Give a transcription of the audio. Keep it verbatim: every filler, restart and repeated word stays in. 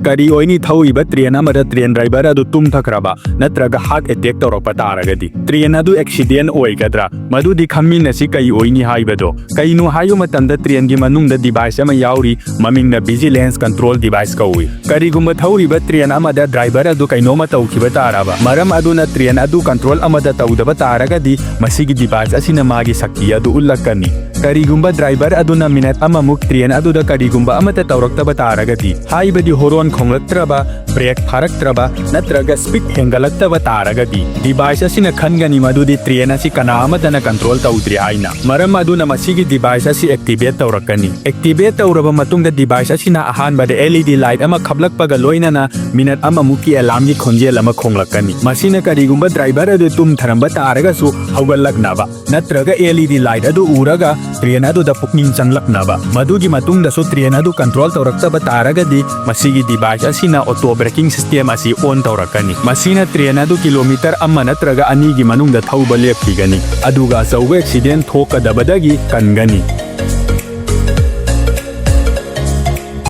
ꯀꯔꯤ ꯑꯣꯏꯅꯤ ꯊꯧꯔꯤꯕ ꯇ꯭ꯔꯦꯟ ꯑꯃꯗ ꯇ꯭ꯔꯦꯟ ꯗ꯭ꯔꯥꯏꯚꯔ ꯑꯗꯨ ꯇꯨꯝꯊꯈ꯭ꯔꯕ ꯅꯠꯇ꯭ꯔꯒ ꯍꯥꯔꯠ ꯑꯦꯇꯦꯛ ꯇꯧꯔꯛꯄ ꯇꯥꯔꯒꯗꯤ? ꯇ꯭ꯔꯦꯟ ꯑꯗꯨ ꯑꯦꯛꯁꯤꯗꯦꯟ ꯑꯣꯏꯒꯗ꯭ꯔꯥ? ꯃꯗꯨꯗꯤ ꯈꯪꯃꯤꯟꯅꯁꯤ ꯀꯔꯤ ꯑꯣꯏꯅꯤ ꯍꯥꯏꯕꯗꯣ꯫ ꯀꯩꯅꯣ ꯍꯥꯏꯕ ꯃꯇꯝꯗ ꯇ꯭ꯔꯦꯟꯒꯤ ꯃꯅꯨꯡꯗ ꯗꯤꯚꯥꯏꯁ ꯑꯃ ꯌꯥꯎꯔꯤ, ꯃꯃꯤꯡꯅ ꯚꯤꯖꯤꯂꯦꯟꯁ ꯀꯟꯇ꯭ꯔꯣꯜ ꯗꯤꯚꯥꯏꯁ ꯀꯧꯏ꯫ ꯀꯔꯤꯒꯨꯝꯕ ꯊꯧꯔꯤꯕ ꯇ꯭ꯔꯦꯟ ꯑꯃꯗ ꯗ꯭ꯔꯥꯏꯚꯔ ꯑꯗꯨ ꯀꯩꯅꯣꯝꯃ ꯇꯧꯈꯤꯕ ꯇꯥꯔꯕ, ꯃꯔꯝ ꯑꯗꯨꯅ ꯇ꯭ꯔꯦꯟ ꯑꯗꯨ ꯀꯟꯇ꯭ꯔꯣꯜ ꯑꯃꯗ ꯇꯧꯗꯕ ꯇꯥꯔꯒꯗꯤ, ꯃꯁꯤꯒꯤ ꯗꯤꯚꯥꯏꯁ ꯑꯁꯤꯅ ꯃꯥꯒꯤ ꯁꯛꯇꯤ ꯑꯗꯨ ꯎꯠꯂꯛꯀꯅꯤ꯫ ꯀꯔꯤꯒꯨꯝꯕ ꯗ꯭ꯔꯥꯏꯚꯔ ꯑꯗꯨꯅ ꯃꯤꯅꯠ ꯑꯃꯃꯨꯛ ꯇ꯭ꯔꯦꯟ ꯑꯗꯨꯗ ꯀꯔꯤꯒꯨꯝꯕ ꯑꯃꯠꯇ ꯇꯧꯔꯛꯇꯕ ꯇꯥꯔꯒꯗꯤ, ꯍꯥꯏꯕꯗꯤ ꯍꯣꯔꯣꯟ ꯈꯣꯡꯂꯛꯇ꯭ꯔꯕ, ꯕ꯭ꯔꯦꯛ ꯐꯥꯔꯛꯇ꯭ꯔꯕ ꯅꯠꯇ꯭ꯔꯒ ꯁ꯭ꯄꯤꯗ ꯍꯦꯟꯒꯠꯂꯛꯇꯕ ꯇꯥꯔꯒꯗꯤ, ꯗꯤꯚꯥꯏꯁ ꯑꯁꯤꯅ ꯈꯟꯒꯅꯤ ꯃꯗꯨꯗꯤ ꯇ꯭ꯔꯦꯟ ꯑꯁꯤ ꯀꯅꯥ ꯑꯃꯠꯇꯅ ꯀꯟꯇ꯭ꯔꯣꯜ ꯇꯧꯗ꯭ꯔꯤ ꯍꯥꯏꯅ꯫ ꯃꯔꯝ ꯑꯗꯨꯅ ꯃꯁꯤꯒꯤ ꯗꯤꯚꯥꯏꯁ ꯑꯁꯤ ꯑꯦꯛꯇꯤꯚꯦꯠ ꯇꯧꯔꯛꯀꯅꯤ꯫ ꯑꯦꯛꯇꯤꯚꯦꯠ ꯇꯧꯔꯕ ꯃꯇꯨꯡꯗ ꯗꯤꯚꯥꯏꯁ ꯑꯁꯤꯅ ꯑꯍꯥꯟꯕꯗ ꯑꯦꯜ ꯏ ꯗꯤ ꯂꯥꯏꯠ ꯑꯃ ꯈꯞꯂꯛꯄꯒ ꯂꯣꯏꯅꯅ ꯃꯤꯅꯠ ꯑꯃꯃꯨꯛꯀꯤ ꯑꯦꯂꯥꯝꯒꯤ ꯈꯣꯟꯖꯦꯜ ꯑꯃ ꯈꯣꯡꯂꯛꯀꯅꯤ꯫ ꯃꯁꯤꯅ ꯀꯔꯤꯒꯨꯝꯕ ꯗ꯭ꯔꯥꯏꯚꯔ ꯑꯗꯨ ꯇꯨꯝꯊꯔꯝꯕ ꯇꯥꯔꯒꯁꯨ ꯍꯧꯒꯠꯂꯛꯅꯕ ꯅꯠꯇ꯭ꯔꯒ ꯑꯦꯜ ꯏ ꯗꯤ ꯂꯥꯏꯠ ꯑꯗꯨ ꯎꯔꯒ ꯇ꯭ꯔꯦꯟ ꯑꯗꯨꯗ ꯄꯨꯛꯅꯤꯡ ꯆꯪꯂꯛꯅꯕ꯫ ꯃꯗꯨꯒꯤ ꯃꯇꯨꯡꯗꯁꯨ ꯇ꯭ꯔꯦꯟ ꯑꯗꯨ ꯀꯟꯇ꯭ꯔꯣꯜ ꯇꯧꯔꯛꯇꯕ ꯇꯥꯔꯒꯗꯤ, ꯃꯁꯤꯒꯤ ꯗꯤꯚꯥꯏꯁ ꯑꯁꯤꯅ ꯑꯣꯇꯣ ꯕ꯭ꯔꯦꯀꯤꯡ ꯁꯤꯁꯇꯦꯝ ꯑꯁꯤ ꯑꯣꯟ ꯇꯧꯔꯛꯀꯅꯤ꯫ ꯃꯁꯤꯅ ꯇ꯭ꯔꯦꯟ ꯑꯗꯨ ꯀꯤꯂꯣꯃꯤꯇꯔ ꯑꯃ ꯅꯠꯇ꯭ꯔꯒ ꯑꯅꯤꯒꯤ ꯃꯅꯨꯡꯗ ꯊꯧꯕ ꯂꯦꯞꯈꯤꯒꯅꯤ, ꯑꯗꯨꯒ ꯑꯆꯧꯕ ꯑꯦꯛꯁꯤꯗꯦꯟ ꯊꯣꯛꯀꯗꯕꯗꯒꯤ ꯀꯟꯒꯅꯤ꯫